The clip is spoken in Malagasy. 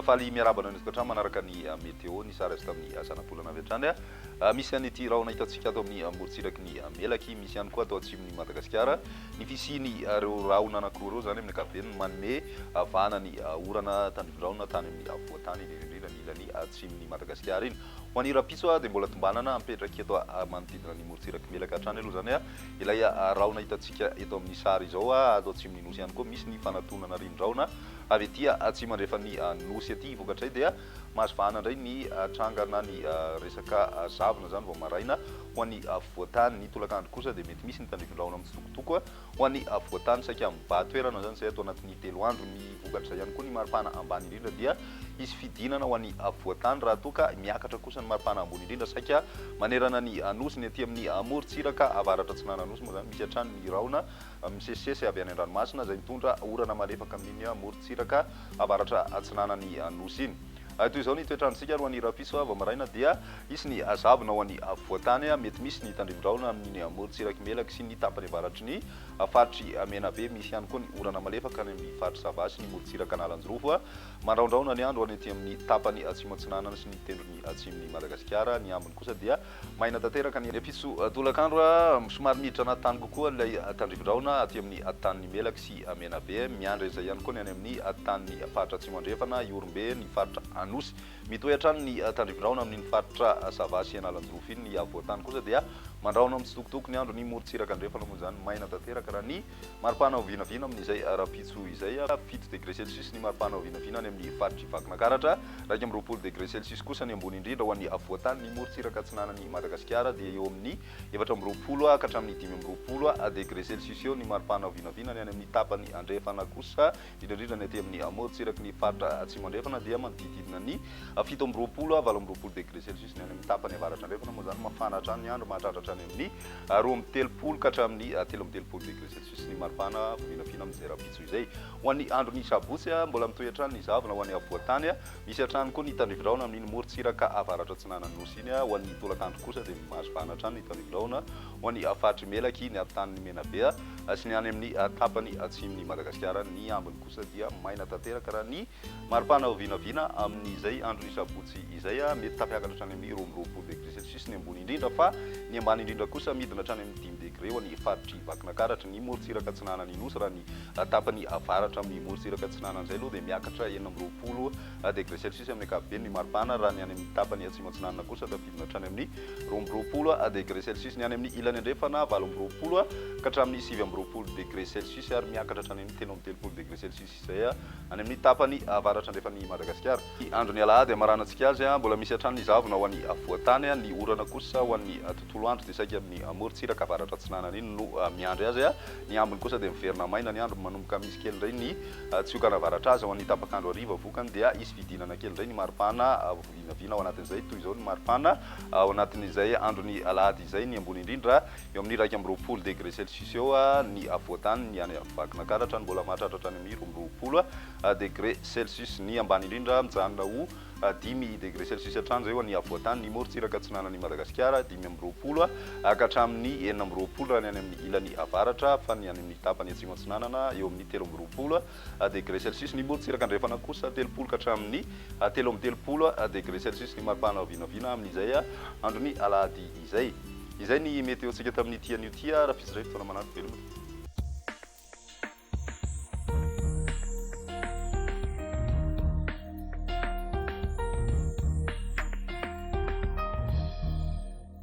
Faly miarahaba anareo tokantrano manaraka ny météo, ny sary azo tamin'ny zanabolana avy hatrany. Misy an'ity rahona hitantsika ato amin'ny morontsiraky ny Melaky, misy ihany koa ato atsimon'i Madagasikara. Ny fisian'ireo rahona anankiroa ireo izany amin'ny ankapobeny no manome vahana ny orana tandrifin-drahona tany amin'ny afovoan-tany, indrindra indrindra ny ilany atsimon'i Madagasikara iny. Ho an'ny rahampitso dia mbola tombanana mipetraka eto manodidina ny morontsirak'i Melaka hatrany aloha izany ilay rahona hitantsika eto amin'ny sary izao. Ato atsimon'ny Nosy ihany koa misy ny fanatonana rindrin-drahona avy aty atsimo andrefan'ny Nosy aty. Vokatray dia mahazo vahana indray ny tranga na ny resaka zavona izany vao maraina ho an'ny afovoan-tany. Ny tolakandro kosa dia mety misy ny tandrifin-drahona mitsitokotoko ho an'ny afovoan-tany saika mibahan-toerana izany izay ato anatin'ny 3 andro. Ny vokatr'izay ihany koa ny maripana ambany indrindra dia hisy fidinana ho an'ny afovoan-tany raha toa ka miakatra kosa ny maripana ambony indrindra saika manerana ny Nosy. Ny aty amin'ny morontsiraka avaratra atsinanan'ny Nosy moa izany misy hatrany ny rahona misesisesy avy any an-dranomasina izay mitondra orana malefaka amin'iny morontsiraka avaratra atsinanan'ny Nosy iny. Toy izao ny toetr'androntsika ary ho an'ny rahampitso vao maraina dia hisy ny zavona ho an'ny afovoan-tany, mety misy ny tandrifin-drahona amin'iny morontsirak'i Melaky sy ny tapany avaratry ny faritr'i Menabe, misy ihany koa ny orana malefaka any amin'ny faritr'i Sava sy ny morontsiraka Analanjirofo. Mandrahondrahona ny andro any aty amin'ny tapany atsimo atsinanana sy ny tendrony atsimon'i Madagasikara, ny ambiny kosa dia Maina tanteraka ny ampitso tolakandro, somary miditra anaty tany kokoa ilay tandrifin-drahona aty amin'ny tanin'i Melaky sy Menabe. Miandry izay ihany koa ny any amin'ny tanin'ny faritra Atsimo Andrefana, Ihorombe, ny faritra Anosy. Mitohy hatrany ny tandrifin-drahona amin'iny faritra Sava sy Analanjirofo iny. Ny afovoan-tany kosa dia mandrahona mitsitokotoko ny andro. Ny morontsiraka andrefana moa izany maina tanteraka raha ny maripana ho vinavina amin'izay rahampitso izay. 7 degré celsius ny maripana ho vinavina any amin'ny faritr'i Vakinankaratra. 21 degré celsius kosa ny ambony indrindra ho an'ny afovoan-tany. Ny morontsiraka atsinanan'i Madagasikara dia eo amin'ny 24 ka hatramin'ny 25 degré celsius eo ny maripana ho vinavina. Ny any amin'ny tapany andrefana kosa, indrindra indrindra ny aty amin'ny morontsiraky ny faritra atsimo andrefana dia manodididina ny 27, 28 degré celsius. Ny any amin'ny tapany avaratra andrefana moa izany mafana hatrany ny andro, mahatratra hatrany amin'ny 32 ka hatramin'ny 33 degré celsius ny maripana vinavina amin'izay rahampitso izay. Ho an'ny andron'ny sabotsy, mbola mitohy hatrany ny zavona ho an'ny afovoan-tany. Misy hatrany koa ny tandrivi-drahona amin'iny morontsiraka avaratra atsinanan'ny Nosy iny. Ho an'ny tolakandro kosa dia mahazo vahana hatrany ny tandrivi-drahona ho an'ny faritr'i Melaky, ny atotanin'i Menabe sy ny any amin'ny tapany atsimon'i Madagasikara. Ny ambiny kosa dia maina tanteraka raha ny Maripana ho vinavina amin'izay andron'ny sabotsy izay, mety tafiakatra hatrany amin'ny 22 degré celsius ny ambony indrindra fa ny ambany indrindra kosa midina hatrany amin'ny 5 degré ho an'ny faritr'i Vakinankaratra. Ny morontsiraka atsinanan'ny Nosy, raha ny tapany avaratra amin'ny morontsiraka atsinanana izay aloha dia miakatra 26 degré celsius amin'ny ankapobeny ny maripana, raha ny any amin'ny tapany atsimo atsinanana kosa tafidina hatrany amin'ny 22 degré celsius, ny any amin'ny ilany andrefana 28 ka hatramin'ny 29 degré celsius ary miakatra hatrany amin'ny 33 degré celsius. Izay any amin'ny tapany avaratra andrefan'i Madagasikara. Ny andron'ny alahady hamaranantsika azy, mbola misy hatrany ny zavona ho an'ny afovoan-tany, ny orana kosa ho an'ny tontolo andro dia saika amin'ny morontsiraka avaratra atsinanana iny no miandry azy. Ny ambiny kosa dia miverina maina ny andro, manomboka misy kely indray ny tsiokana avaratra azy ho an'ny tapak'andro hariva. Vokany dia hisy fidinana kely indray ny maripana vinavina ao anatin'izay. Toy izao ny maripana ao anatin'izay andron'ny alahady izay, ny ambony indrindra Eo amin'ny 21 degré celsius eo ny afovoan-tany, ny any Vakinankaratra no mbola mahatratra hatrany amin'ny 22 degré celsius. Ny ambany indrindra mijanona ho 5 degré celsius hatrany izay ho an'ny afovoan-tany, ny morontsiraka atsinanan'i Madagasikara 25 ka hatramin'ny 26 raha ny any amin'ny ilany avaratra, fa ny any amin'ny tapany atsimo atsinanana eo amin'ny 23 degré celsius. Ny morontsiraka andrefana kosa 30 ka hatramin'ny 33 degré celsius ny maripana vinavina amin'izay andron'ny alahady izay. Izay ny météo-ntsika tamin'ity anio ity, raha f'izy indray fotoana manaraka veloma.